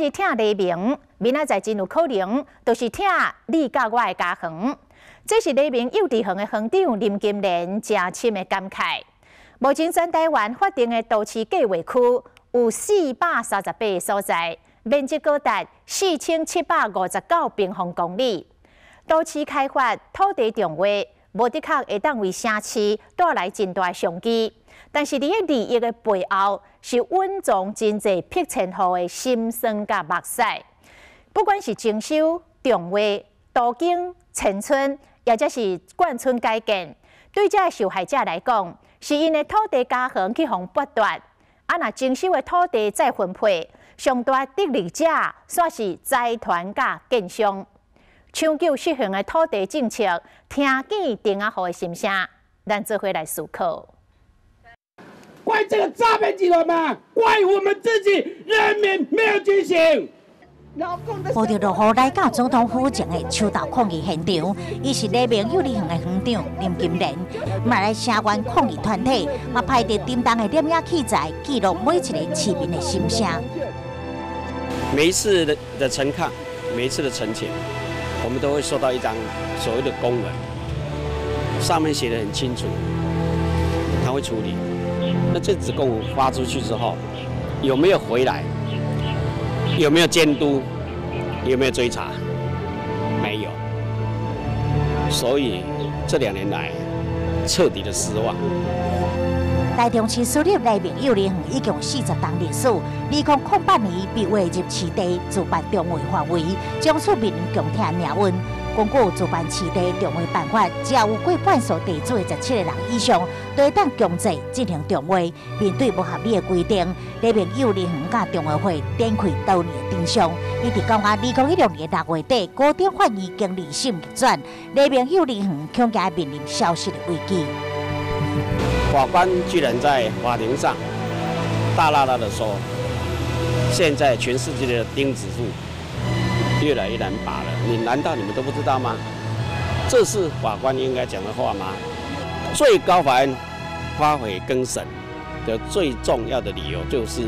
爾疼黎明，明仔載真有可能就是疼你佮我的家園。這是黎明幼稚園的園長林金蓮誠深的感慨。目前全台灣法定的都市計畫區有438個所在，面積高達4759平方公里。都市開發、土地重劃，無的確會當為城市帶來真大商機，但是佇个利益的背後，是隱藏真濟迫遷戶的心酸佮目屎。不管是徵收、重劃、都更、遷村，抑者是眷村改建，對這受害者來講，是𪜶的土地家園去予剝奪。啊，若徵收的土地再分配，上大得利者，煞是財團佮建商。搶救失衡的土地政策，聽見釘仔戶的心聲，咱做伙來思考。怪這個詐騙集團嗎？怪我們自己人民沒有覺醒。冒著落雨來到總統府前的秋鬥抗議現場，伊是黎明幼兒園的園長林金蓮，嘛來聲援抗議團體，嘛拍著沉重的攝影器材記錄每一个市民的心聲。每一次的陳抗，每一次的陳情，我們都會收到一張所謂的公文，上面寫得很清楚，他會處理。那這紙公文發出去之後，有沒有回來？有沒有監督？有沒有追查？沒有。所以這2年來，徹底的失望。台中市私立黎明幼兒園已經40冬歷史，2008年被劃入市地自辦重劃範圍，從此面臨共疼命運。根據自辦市地重劃辦法，只要有過半數地主的17個人以上，都會當強制進行重劃。面對無合理的規定，黎明幼兒園佮重劃會展開多年的偵商，一直到2016年6月底，高等法院經二審逆轉，黎明幼兒園恐驚面臨消失的危機。法官居然在法庭上大剌剌的說：現在全世界的釘子戶越來越難拔了，你難道你們都不知道嗎？這是法官應該講的話嗎？最高法院發回更審的最重要的理由就是，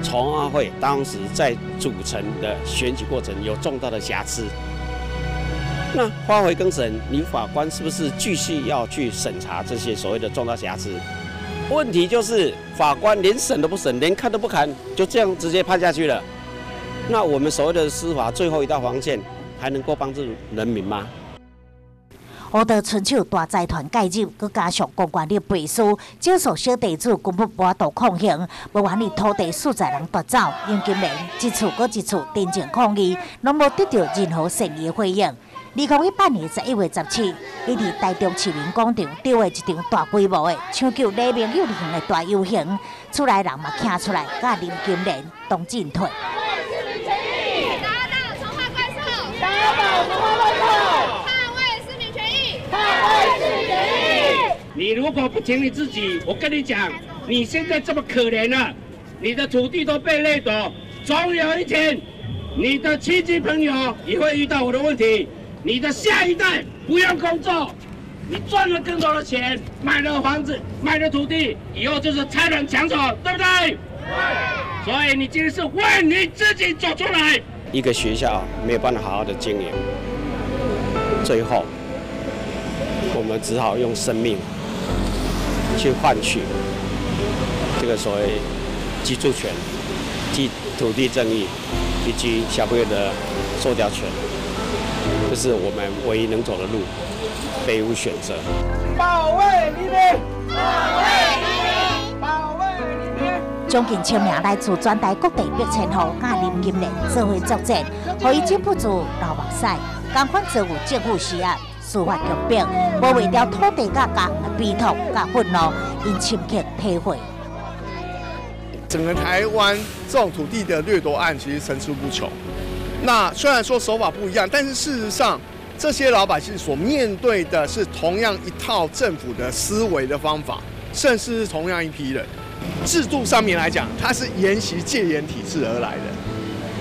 重劃會當時在組成的選舉過程有重大的瑕疵。那發回更審，你法官是不是繼續要去審查這些所謂的重大瑕疵？問題就是法官連審都不審，連看都不看，就這樣直接判下去了。那我們所謂的司法最後一道防線，還能夠幫助人民嗎？烏道春手大財團介入，閣加上公權力背書，少數小地主根本無法度抗衡，無願意土地負責人奪走。林金蓮一次閣一次陳情抗議，攏無得著任何善意的回應。2018年11月17，伊佇台中市民廣場籌劃一場大規模的搶救黎明幼兒園的大遊行，厝內人嘛徛出來，佮林金蓮同進退。打倒重劃怪獸！打倒重劃怪獸！捍衛市民權益！捍衛市民權益！你如果不挺你自己，我跟你講，你現在這麼可憐了，你的土地都被掠奪，總有一天，你的親戚朋友也會遇到我的問題。你的下一代不用工作，你賺了更多的錢，買了房子，買了土地，以後就是財團搶走，對不對？對。所以你今天是為你自己走出來。一個學校沒有辦法好好的經營，最後我們只好用生命去換取這個所謂居住權、及土地正義以及小朋友的受教權。這是我們唯一能走的路，別無選擇。保衛黎明，保衛黎明，保衛黎明。將近千名來自全台各地迫遷戶佮林金蓮做伙作戰，予伊忍不住流目屎。仝款遭遇政府施壓、司法強迫，無袂牢土地佮家園的悲痛佮憤怒，𪜶深刻體會。整個台灣這種土地的掠奪案其實層出不窮。那雖然說手法不一樣，但是事實上，這些老百姓所面對的是同樣一套政府的思維的方法，甚至是同樣一批人。制度上面來講，它是沿襲戒嚴體制而來的，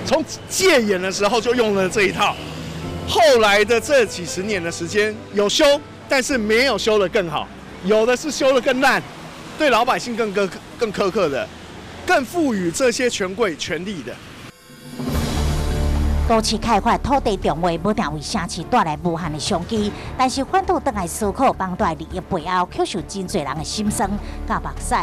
從戒嚴的時候就用了這一套，後來的這幾十年的時間有修，但是沒有修得更好，有的是修得更爛，對老百姓更苛刻的，更賦予這些權貴權力的。都市開發土地重劃，無定為城市帶來無限的商機，但是反倒轉來思考龐大利益背後，卻是真濟人的心酸佮目屎。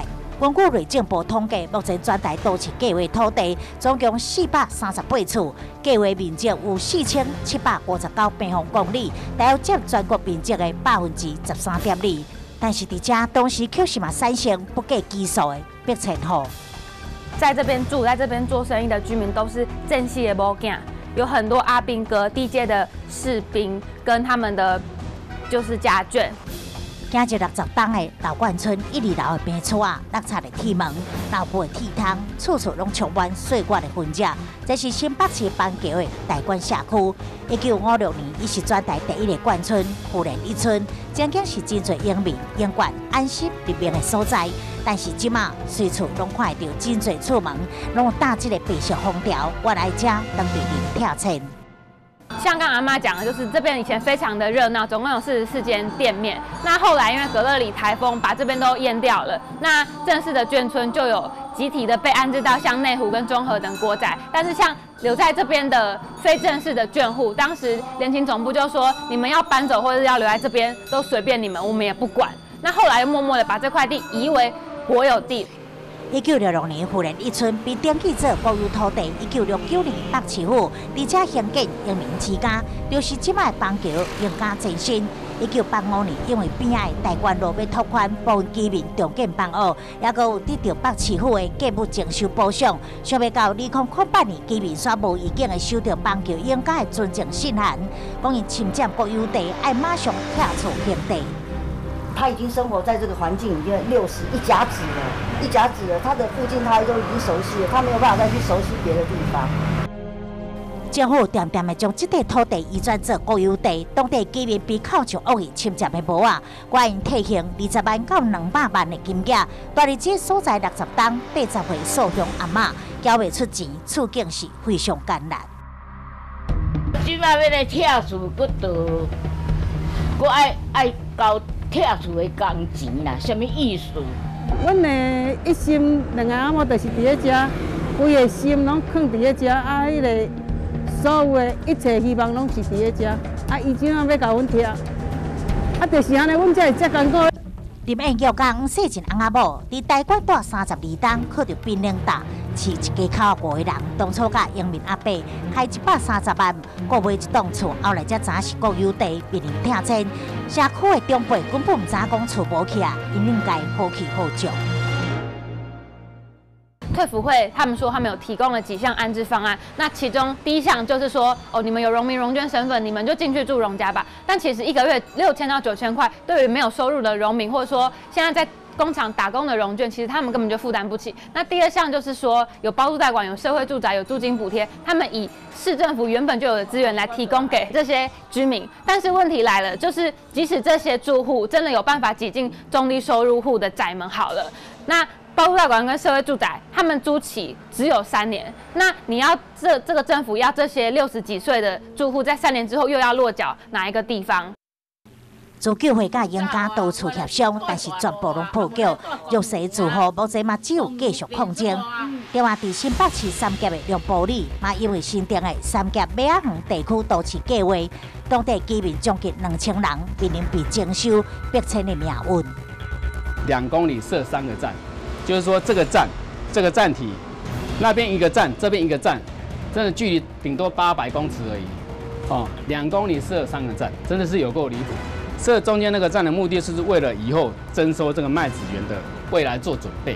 根據內政部統計，目前全台都市計畫土地總共438處，計劃面積有4759平方公里，大約佔全國面積的13.2%。但是佇遮當時卻是嘛產生不計其數的逼遷戶。在這邊住，在這邊做生意的居民都是正式的某囝。有很多阿兵哥、低階的士兵跟他們的就是家眷。行入60冬的老冠村一二樓的平厝仔，落漆的鐵門、老舊的鐵窗，處處攏充滿歲月的痕跡。這是新北市板橋的大館社區。1956年，伊是全台第一个眷村，富聯一村，曾經是真濟榮民、榮眷安身立命的所在。但是這馬隨處攏看會著真濟厝門，攏有貼這个白色封條，原來遮當地人拆遷。像剛阿媽講的，就是這邊以前非常的熱鬧，總共有44間店面。那後來因為格樂里颱風把這邊都淹掉了，那正式的眷村就有集體的被安置到像內湖跟中和等國宅。但是像留在這邊的非正式的眷戶，當時聯勤總部就說，你們要搬走或者要留在這邊都隨便你們，我們也不管。那後來又默默的把這塊地移為國有地。1966年，富聯一村被登記做國有土地。1969年，北市府佇遮興建榮民之家，就是這擺板橋榮家前身。1985年，因為邊仔的大觀路欲拓寬，部分居民重建房屋，抑閣有得著北市府的建物徵收補償。想袂到2008年，居民煞無預警的收著板橋榮家的存證信函，講𪜶侵佔國有地，愛馬上拆厝平地。他已經生活在這個環境已經60一甲子了，一甲子了，他的附近他都已經熟悉了，他沒有辦法再去熟悉別的地方。政府恬恬的將這塊土地移轉做國有地，當地居民被扣上惡意侵佔的帽仔，懸𪜶退還20萬到200萬的金額。蹛佇這所在60冬，80歲素香阿嬤繳袂出錢，處境是非常艱難。這擺欲來拆厝，閣著閣愛愛交拆厝的工錢啦，啥物意思？阮的一心兩个翁仔某就是佇咧遮，規个心攏囥佇咧遮，啊，彼个所有的一切希望攏是佇咧遮，啊，伊這馬欲共阮拆，啊，就是按呢，阮才會遮艱苦。林燕玉佮黃世珍翁仔某佇台灣蹛32冬，靠著檳榔擔飼一家口五个人。當初佮榮民阿伯開130萬，購買這棟厝，後來才知影是國有地，面臨拆遷。社區的長輩根本毋知影講厝無去啊，𪜶應該何去何從？退輔會他們說他們有提供了幾項安置方案，那其中第一項就是說，哦，你們有榮民榮眷身份，你們就進去住榮家吧。但其實一個月6000到9000塊，對於沒有收入的榮民，或者說現在在工廠打工的榮眷，其實他們根本就負擔不起。那第二項就是說，有包租代管、有社會住宅、有租金補貼，他們以市政府原本就有的資源來提供給這些居民。但是問題來了，就是即使這些住戶真的有辦法擠進中低收入戶的窄門好了，那包租代管跟社會住宅，他們租期只有三年。那你要這個政府要這些60幾歲的住戶在三年之後又要落腳哪一個地方？自救會佮榮家多次協商，但是全部攏破局。弱勢住戶目前嘛只有繼續抗爭。另外，佇新北市三峽的龍埔里，嘛因為新定的三峽馬仔園地區都市計畫，當地居民將近2000人面臨被徵收逼遷的命運。 2公里設三個站，就是說這個站，這個站體，那邊一個站，這邊一個站，真的距離頂多800公尺而已。哦，2公里設三個站，真的是有夠離譜。設中間那個站的目的是為了以後徵收這個麥子園的未來做準備。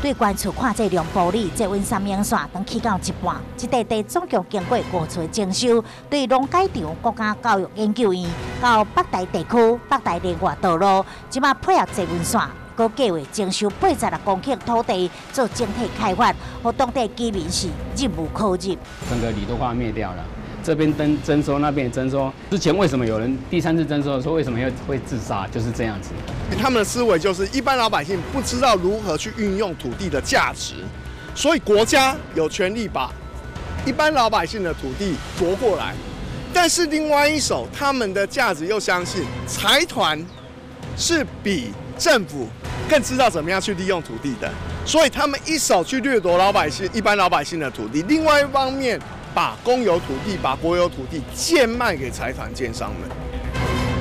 對懸處看這龍埔里捷運三莺線，當起到一半，這塊地總共經過五次徵收，對農改場國家教育研究院到北台地區北台聯外道路，這馬配合捷運線，閣計劃徵收86公頃土地做整體開發，予當地居民是忍無可忍。整個里都快滅掉了。這邊徵收，那邊徵收。之前為什麼有人第三次徵收的時候為什麼要會自殺？就是這樣子。他們的思維就是一般老百姓不知道如何去運用土地的價值，所以國家有權利把一般老百姓的土地奪過來。但是另外一手，他們的價值又相信財團是比政府更知道怎麼樣去利用土地的，所以他們一手去掠奪老百姓、一般老百姓的土地，另外一方面，把公有土地、把國有土地賤賣給財團建商們，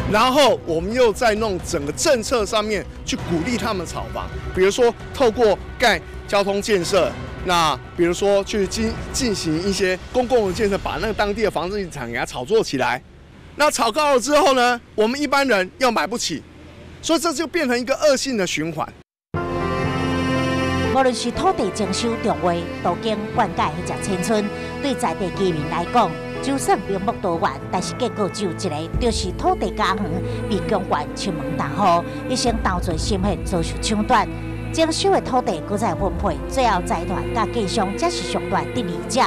然後我們又再弄整個政策上面去鼓勵他們炒房，比如說透過蓋交通建設，那比如說去進行一些公共的建設，把那個當地的房地產給它炒作起來。那炒高了之後呢，我們一般人又買不起，所以這就變成一個惡性的循環。無論是土地徵收、重劃、都更、灌溉抑者遷村，對在地居民來講，就算名目多元，但是結果只有一個，就是土地家園被強權親門踏戶，一生投注心血遭受搶奪。徵收的土地閣再分配，最後財團佮建商才是上大得利者。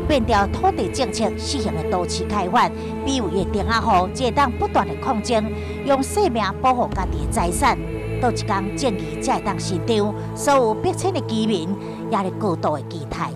變調土地政策實行的都市開發，卑微的釘仔戶，才會當不斷的抗爭，用性命保護家己的財產。佗一工正義才會當伸張，所有逼遷的居民也咧高度的期待。